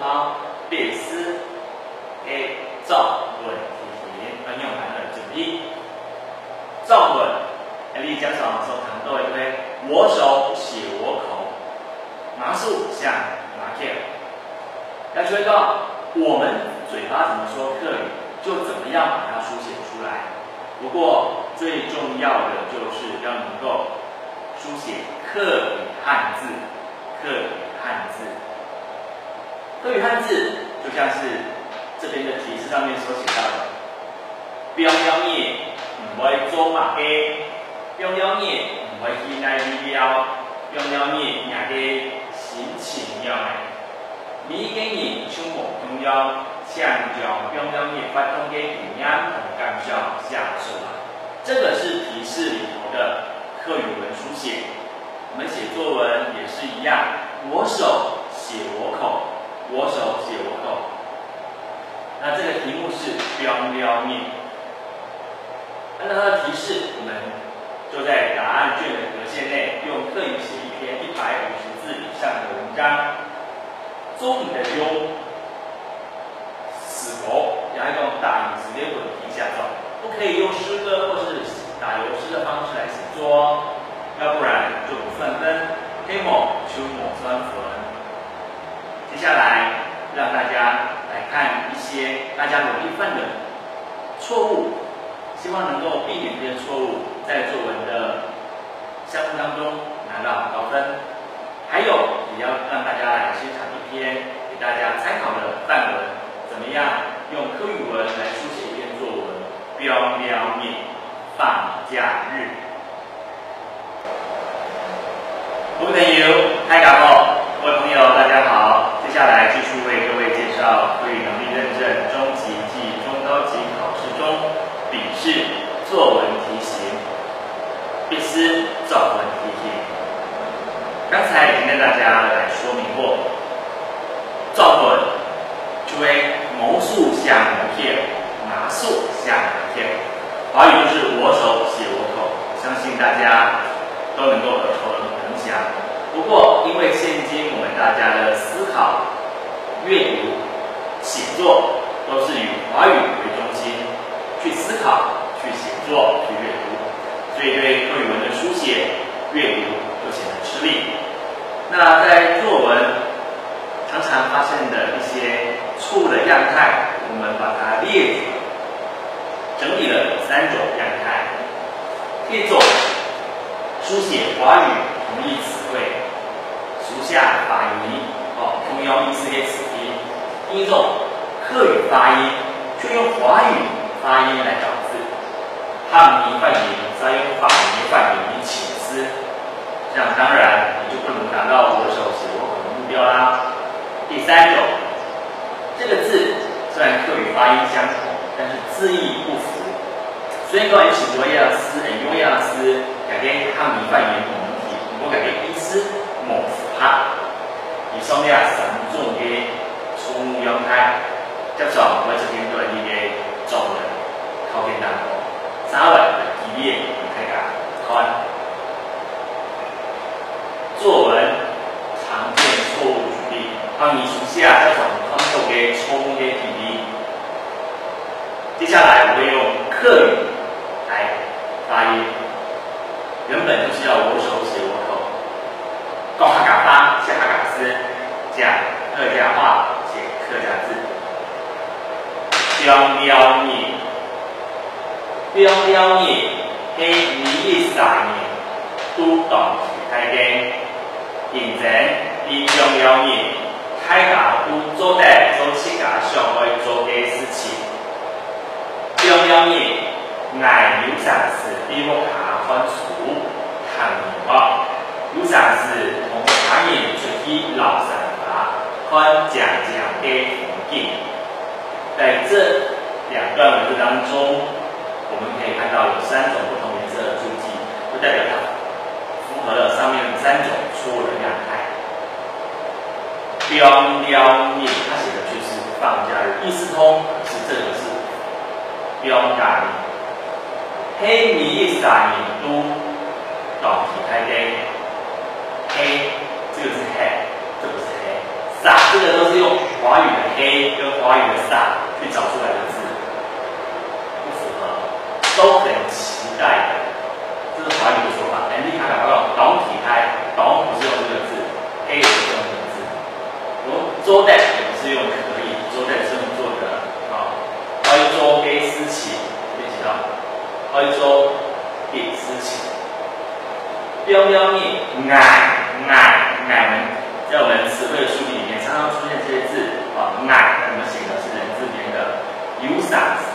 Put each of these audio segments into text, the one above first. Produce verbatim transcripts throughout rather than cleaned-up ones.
好，第四个作文题型，愛用來準備。作文，你經常所聽到的就係我手寫我口，吾手寫吾口。也就是說，我們嘴巴怎麼說客語，就怎麼樣把它書寫出來。不過最重要的就是要能夠書寫客語漢字，客語漢字。客語漢字就像是這邊的提示上面所寫到的，放尞日毋會做麼个，放尞日毋會去哪位尞，放尞日若个心情仰仔。每一個人就無共樣，請將放尞日發生个經驗同感想寫出來。這個是提示裡頭的客語文書寫。我們寫作文也是一樣，我手寫我口，我手寫我口。那這個題目是放尞日。按照它的提示，我們就在答案卷的格線內用客語寫一篇一百五十字以上的文章。中文的用 詩歌，也係講打油詩个文體寫作，不可以用詩歌或是打油詩的方式來寫作哦，要不然就不算分，係無就無算分。接下來，讓大家來看一些大家容易犯的錯誤，希望能夠避免這些錯誤在作文的 項目當中拿到高分。還有，也要讓大家來欣賞一篇給大家參考的範文，怎麼樣用客語文來書寫一篇作文？放尞日，放假日。各位朋友，大家好，各位朋友，大家好。接下來繼續為各位介紹客語能力認證中級暨中高級考試中筆試作文題型。 筆試作文題型。剛才已經跟大家來說明過，作文就係我手寫我口，吾手寫吾口。華語就是我手寫我口，相信大家都能夠耳熟能詳。不過，因為現今我們大家的思考、閱讀、寫作都是以華語為中心，去思考、去寫作、去閱讀。 所以對客語文的書寫、閱讀就顯得吃力。那在作文常常發生的一些錯誤的樣態，我們把它列舉，整理了三種樣態。第一種，書寫華語同義詞彙， 書寫華語，哦，同樣意思个詞彙。第二種，客語發音，就用華語發音來找字。漢語發音，再用華語發音去尋字。這樣當然你就不能達到我手寫我口的目標啦。第三種，這個字雖然客語發音相同，但是字義不符。 雖然講有真濟个字，會用个字，佢个客語發音無問題，毋過佢个意思無符合。以上這三種个錯誤樣態，接續會出現在你个作文考卷當中。稍微來舉例分大家看。作文常見錯誤舉例，幫你熟悉啊，這種看到个錯誤个舉例。 接下來我會用客語來發音。原本就是要我手寫我口，講客家話，寫客家字，講客家話，寫客家字。放尞日，放尞日係每一儕人都當期待个。 認真，你放尞日，大家都做得做自家想愛做个事情。放尞日，𠊎有成時在屋下看書、聽音樂，有成時同家人出去遶山花，看靚靚个風景。在這兩段文字當中，我們可以看到有三種不同顏色的註記，就代表它 符合了上面三種錯誤的樣態。放尞日，它寫的就是放假日，意思通，可是這個是放假日。係每一儕人都當期待个，係，這個是係，這不是係。儕，這個都是用華語華語的啥去找出來的字，不符合，都很期待的，這是華語的說法。哎，你看看，當期待，當不是用這個字，黑也不是用這個字。我做得也不是用可以，做得是用做得啊。愛做个事情，這邊提到，愛做个事情。 表表面，𠊎，𠊎，𠊎們在我們詞彙的書裡面常常出現這些字啊，𠊎，我們寫的是人字邊的有啥子，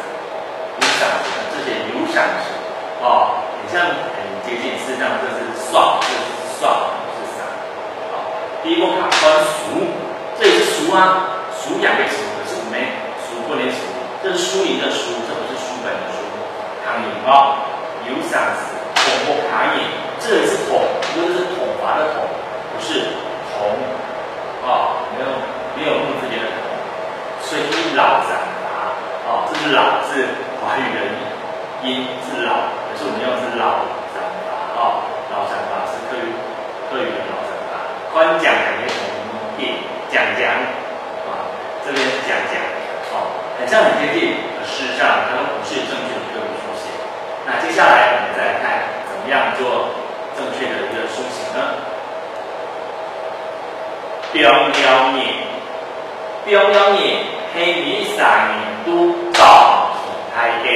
有啥子，這些有啥子哦，很像很接近，事實上這是啥，這是啥，不是啥。好，第一個卡關書，這也是書啊，書養的書，可是我們書不能書，這是書裡的書，這不是書本的書。 唐寅哦，有啥子，統屋下人，這裡是統，不是統髮的統，不是統，哦，沒有，沒有木字邊的統。所以摎簪髮，哦，這是摎字，華語的音是摎，可是我們用的是摎簪髮，哦，摎簪髮是客語，客語的摎簪髮。看靚靚个紅紅个靚靚，啊，這邊是靚靚，哦，很像很接近，可事實上它都不是正確的客語書寫。 那接下來我們再來看怎麼樣做正確的一個書寫呢？表表面，表表面係每儕人都當期待个，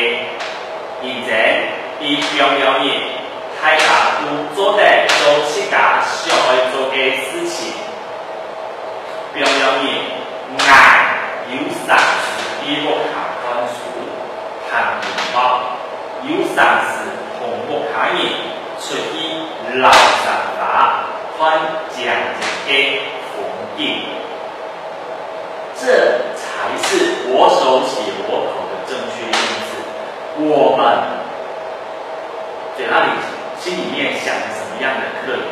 因此，在表表面，大家都做得做自家想愛做个事情。 表表面，𠊎有三時在屋下看書、聽音樂，有三時同屋下人出去摎簪花，看靚靚个風景。這才是我手寫我口的正確用字。我們嘴巴裡、心裡面想什麼樣的客語，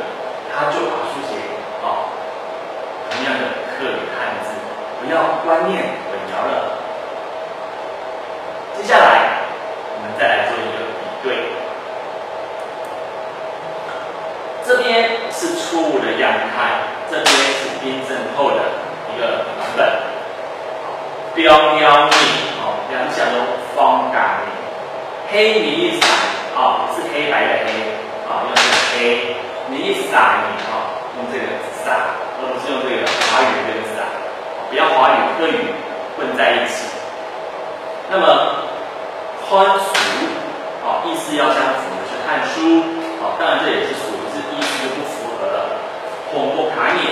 他就把它書寫哦，同樣的客語漢字，不要觀念混淆了。接下來，我們再來做一個比對。這邊是錯誤的樣態，這邊是更正後的一個版本。表表日，哦，表示講放假日。 係每儕，哦，是黑白的黑，啊，用這個係，每儕人，哦，用這個儕，而不是用這個華語的這個啥，哦，不要華語、客語混在一起。那麼，看書，哦，意思要相符的是看書，哦，當然這也是屬於是意思就不符合了。紅不卡眼，